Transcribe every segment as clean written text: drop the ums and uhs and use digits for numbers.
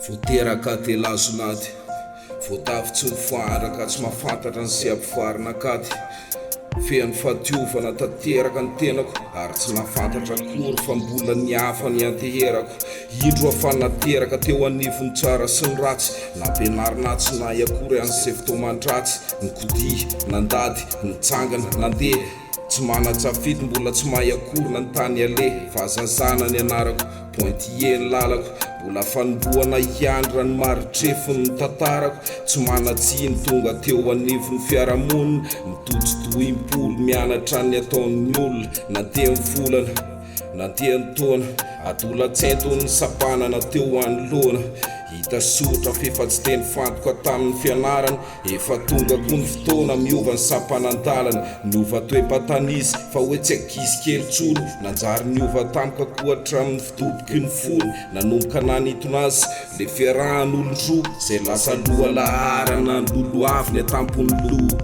Vao teraka dia lazon'ady, voatavo tsy mifoahana ka tsy mahafantatra ny seha-pivoarana an-kady. Feno fahadiovana tanteraka ny tenako ary tsy nahafantatra akory fa mbola ny hafa nianteherako. Indro aho fa nateraka teo anivon'ny tsara sy ny ratsy, nampianarina ahy tsy nahay akory an'izay fitaoman-dratsy. Nikodia, nandady, nitsangana, nandeha, tsy manan-tsafidy mbola tsy mahay akory na ny tany aleha. Fahazazana ny anarako. Pointillé ny lalako, mbola fanombohana ihany raha ny marin-trefiny ny tantarako, tsy manan-tsiny tonga teo anivon'ny fiarahamonina, mitodi-doha im-polo mianatra ny ataon'ny olona, nandeha ny volana, nandeha ny taona, adolantsento ny sampanana teo anoloana, hita soritra f'efa tsy dia nifantoka tamin'ny fianarana, Efa tonga koa ny fotoana miova ny sampanan-dalana, niova toe-batana izy fa hoe tsy ankizy kely intsony, nanjary niova tampoka koa hatramin'ny fidoboky ny fony, nanomboka nanintona azy le fiarahan'olon-droa izay lasa lohalaharana lolohaviny an-tampon'ny loha.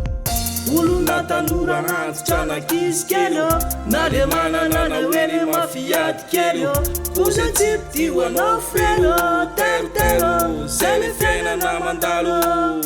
Olona tanora antitra an'ankizy kely ô, na le manana na hoe le mafiady kely ô, kosa tsy mpidio anao feno ô, tairo tairo ô, zay le fiainana mandalo ô.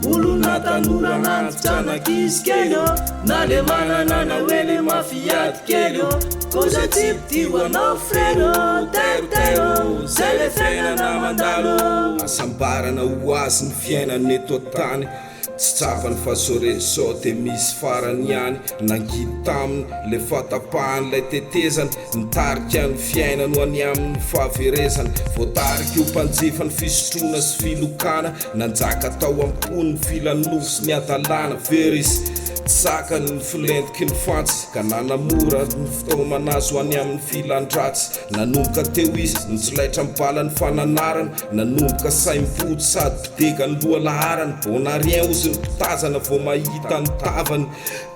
Olona tanora antitra an'ankizy kely ô, na le manana na hoe le mafiady kely ô, kosa tsy mpidio anao feno ô, tairo tairo ô, zay le fiainana mandalo ô. Hasambarana ho azy ny fiainana eto an-tany. Tsy tsapany fa zao re zao de misy farany ihany Nangidy taminy le fahatapahan'ilay tetezana Nitarika ny fiainany ho any amin'ny fahaverezana Voatarika ho mpanjifa ny fisotroana sy filokana Nanjaka tao am-pony ny filan'ny nofo sy ny hadalana Very izy tsy zakany ny filentiky ny fantsy Ka nanamora ny fitaomana azy ho any amin'ny filan-dratsy Nanomboka teo izy nitsolaitra ny balan'ny fananarana Nanomboka saim-pody sady mpidega ny lohalaharana, bon à rien ozy ny mpitazana vao mahita ny tavany,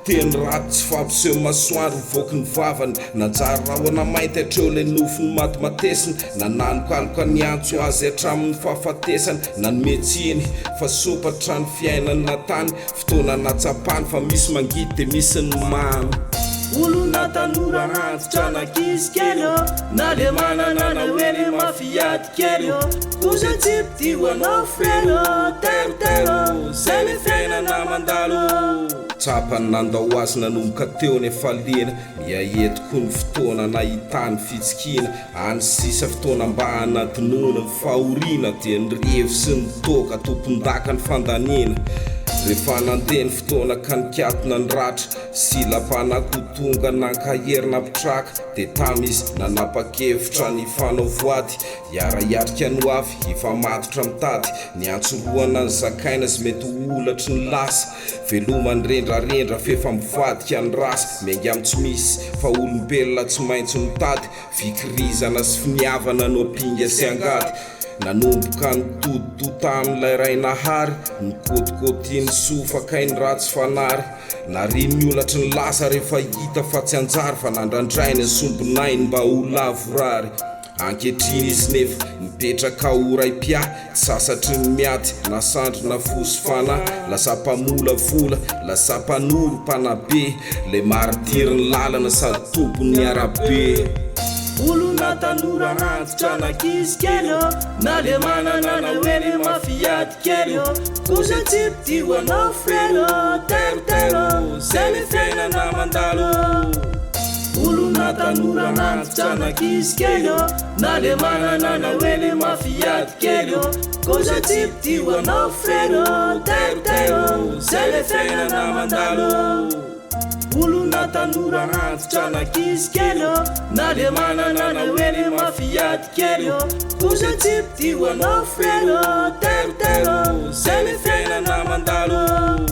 teny ratsy tsy fampiseho masoandro mivoaky ny vavany, nanjary rahona mainty hatreo ilay nofony matimatesina, nanalokaloka niantso azy hatramin'ny fahafatesana, nanome tsiny fa sompatra ny fiainany natany, Fotoana nahatsapany fa misy mangidy dia misy ny mamy. Olona tanora antitra na ankizy kely ô, na le manana na hoe le mafiady kely ô, kosa tsy mpidio anao feno ô, tairo tairo ô, zay le fiainana mandalo ô. Tsapany nandao azy nanomboka teo ny hafaliana, miha ety koa ny fotoana nahitany fitsikiana, Any sisa fotoana mba hanadinoana ny fahoriana dia ny revy sy ny toaka tompondaka ny fandaniana. Rehefa nandeha ny fotoana ka nikatona ny ratra, silam-panahy koa tonga nankahery nampitraka dia tamy izy nanapa-kevitra ny hifanao voady, hiara-hiatrika ny ho avy, hifamatotra mitady ny antsorohana ny zakaina sy mety ho holatry ny lasa. Veloma ny rendrarendra f'efa mivadika ny rasa, miainga amin'ny tsy misy fa olombelona tsy maintsy mitady. Fikirizana sy finiavana no ampinga sy angady. Nanomboka nitodi-doha tamin'ilay Ray Nahary, nikôtikôty ny soa fa kay ny ratsy fanary. Narian'ny holatry ny lasa rehefa hita fa tsy hanjary fa nandrandrainy ny sombinainy mba ho lavorary. Ankehitriny izy nefa mipetraka ho ray mpiahy, tsy sasatry ny miady na sandry na fo sy fanahy, lasa mpamolavola, lasa mpanoro, mpanabe, lay maritirin'ny lalana sady tompon'ny arabe. Olona tanora antitra na ankizy kely ô, na le manana na hoe le mafiady kely ô, kosa tsy mpidio anao feno ô, tairo tairo ô, zay le fiainana mandalo ô. Olona tanora antitra na ankizy kely ô, na le manana na hoe le mafiady kely ô, kosa tsy mpidio anao feno ô, tairo tairo ô, zay le fiainana mandalo ô. Olona tanora antitra na ankizy kely ô, na le manana na hoe le mafiady kely ô, kosa tsy mpidio anao feno ô, tairo tairo ô, zay le fiainana mandalo ô.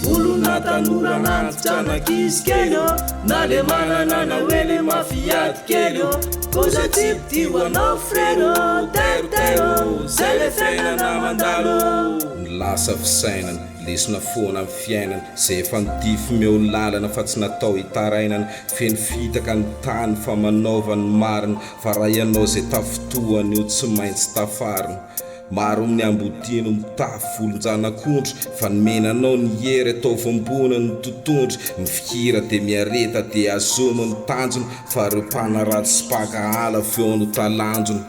Olona tanora antitra na ankizy kely ô, na le manana na hoe le mafiady kely ô, kosa tsy mpidio anao feno ô, tairo tairo ô, zay le fiainana mandalo ô. Ny lasa fisainana, lesona foana amin'ny fiainana, izay efa nidify meo lalana fa tsy natao hitarainana, feno fitaka ny tany fa manaova ny marina, fa raha ianao izay tafintohana io tsy maintsy tafarina. Maro amin'ny ambodia no mitafy volon-janak'ondry, fa nomena anao ny hery ataovy ambony ny totondry, mifikira dia miareta dia azomy ny tanjona, fa ireo mpanaratsy sy mpankahala avy eo no talanjona.